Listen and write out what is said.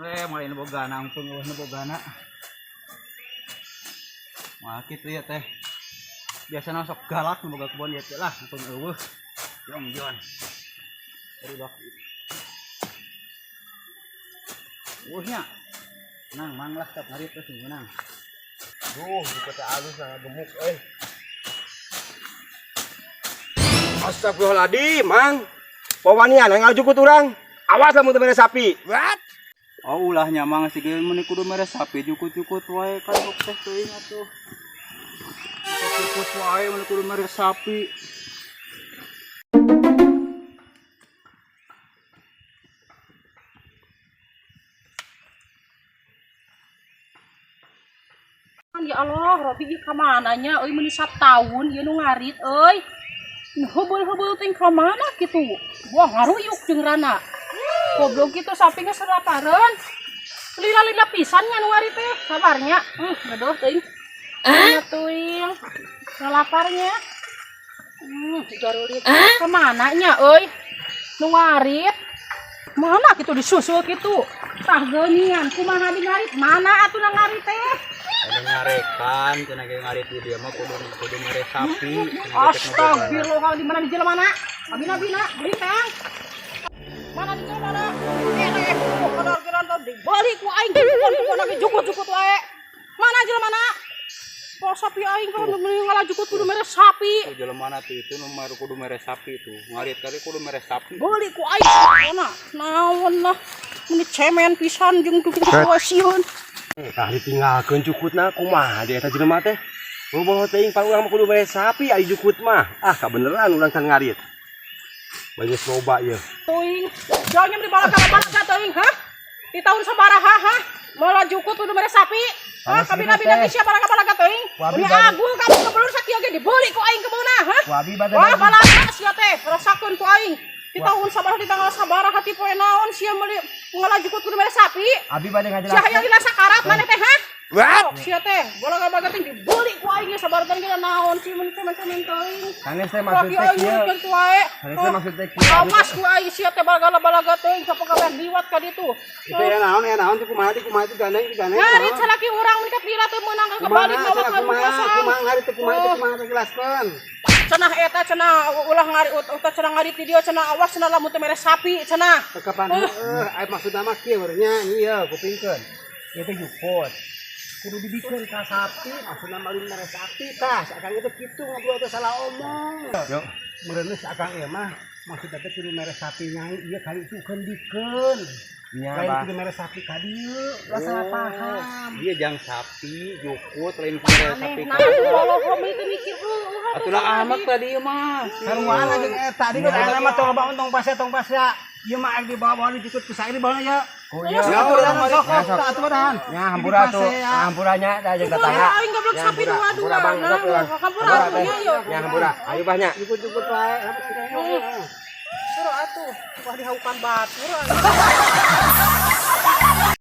Main bogana angpung eueuh nu bogana. Mah kitu ya teh. Biasana sok galak nu boga kebon ieu teh lah angpung eueuh. Jong jon. Dari bak. Eueuh nya. Nang mang lah tap ngarit teh sing menang. Duh, jukut teh alus nah gemuk euy. Astagfirullahaladzim, Mang. Pawanian yang jukut urang. Awas lamun teu mere sapi. What? Oh ulah nya mang sih geus meuni kudu mere sapi jukut-jukut wae kan sok teh teuing atuh. Jukut wae meuni kudu mere sapi. Ya Allah, Robi ieu ka mana nya euy meuni sataun ieu nu ngarit euy. Heubeul-heubeul teh ka mana kitu? Wah, ngaruyuk jeung rana. Goblok kitu sapi geus lapareun. Lila-lila pisan nya nu ngarit teh, sabarnya. Gaduh teuing. Ah, teuing. Laparnya. Garulit. Ka mana nya euy? Nu ngarit. Mana kitu disusul kitu? Tah geuningan kumaha di ngarit? Mana atuh na ngarit teh? Ada ngarekan cenah ge ngarit di dieu mah kudu mere sapi. Astagfirullah, di mana di jalan mana? Abina-bina, beli tang. Mana di jalan mana? Kadar kiran teh dibalik ku aing kebon lagi jukut-jukut wae. Mana jalan mana? Kok sapi aing kalau meuli ngalah jukut kudu mere sapi. Tuh jalan mana tuh itu nomor kudu mere sapi tuh. Ngarit kali kudu mere sapi. Beli ku aing. Ona, naon lah. Meni cemen pisan jeung kitu wae sieun. Tah ditinggalkeun jukutna kumaha dia eta jelema teh. Boboh teuing pan urang mah kudu mere sapi ari jukut mah. Ah kabeneran urang can ngarit. Banyak loba ieu. Teuing, jauhnya di balaga-balaga teuing, hah? Di tahun sabaraha, hah? Moal jukut kudu mere sapi. Hah, kabina-bina teh sia balaga-balaga teuing. Meuni agul kamu kebelur sakieu ge dibeli ku aing kebeuna, hah? Wah, balaga sia teh, rasakeun ku aing. Di tahun sabaraha di tanggal sabaraha ti poe naon sia meuli ngalah jukut kudu mere sapi. Abi bade Sia ngajelaskeun. hayang lila sakarat maneh teh, hah? What? Sia teh, balaga-balaga teh dibeli ku aing ge sabaraha ge naon sia meuni cemen-cemen teuing. Sanes teh maksud teh Laki aing kieu. meukeun ku wae. Sanes teh maksud teh kieu. Awas ku aing sia teh balaga-balaga teuing sapakabehan liwat ka ditu. Itu ya naon ya naon teh kumaha teh kumaha teh gandeng teh gandeng. Ngarit salaki urang meuni lila teu meunang ka Kumaha kebalik mawa cenah ka kumaha kosong. kumaha ngarit teh kumaha teh kumaha teh jelaskeun. Cenah eta cenah ulah ngarit ulah cenah ngarit di dieu cenah awas cenah lamun teu mere sapi cenah. Kapan heueuh aya maksudna mah kieu nya ieu kupingkeun. Ieu teh jukut. Kudu dibikeun ka sapi, maksudna mah lain mere sapi tah, si akang itu kitu ngobrol teh salah omong. Yo. Meureun si akang ieu mah maksudna teh kudu mere sapi nyai ieu kali itu keun dikeun. Nya, Lain Bah. kudu mere sapi ka dieu, ulah salah paham. Dia jang sapi jukut lain kudu mere sapi. Nah, atuh meuni teu mikir heueuh. Atulah amat tadi mah. Saruana jeung eta di geus aya mah tong loba tong pasea tong pasea. Ieu mah arek dibawa-bawa dijukut ku sae dibawa ya. Oh iya. Ya urang sok sok atuh madahan. Nya hampura tuh. Hampura nya da jeung tetangga. Aing goblok sapi dua-dua. Hampura Bang, sok urang. Hampura atuh nya yo. Nya hampura. Ayo bah nya. Jukut-jukut wae. Suruh atuh, wah dihaukan batur.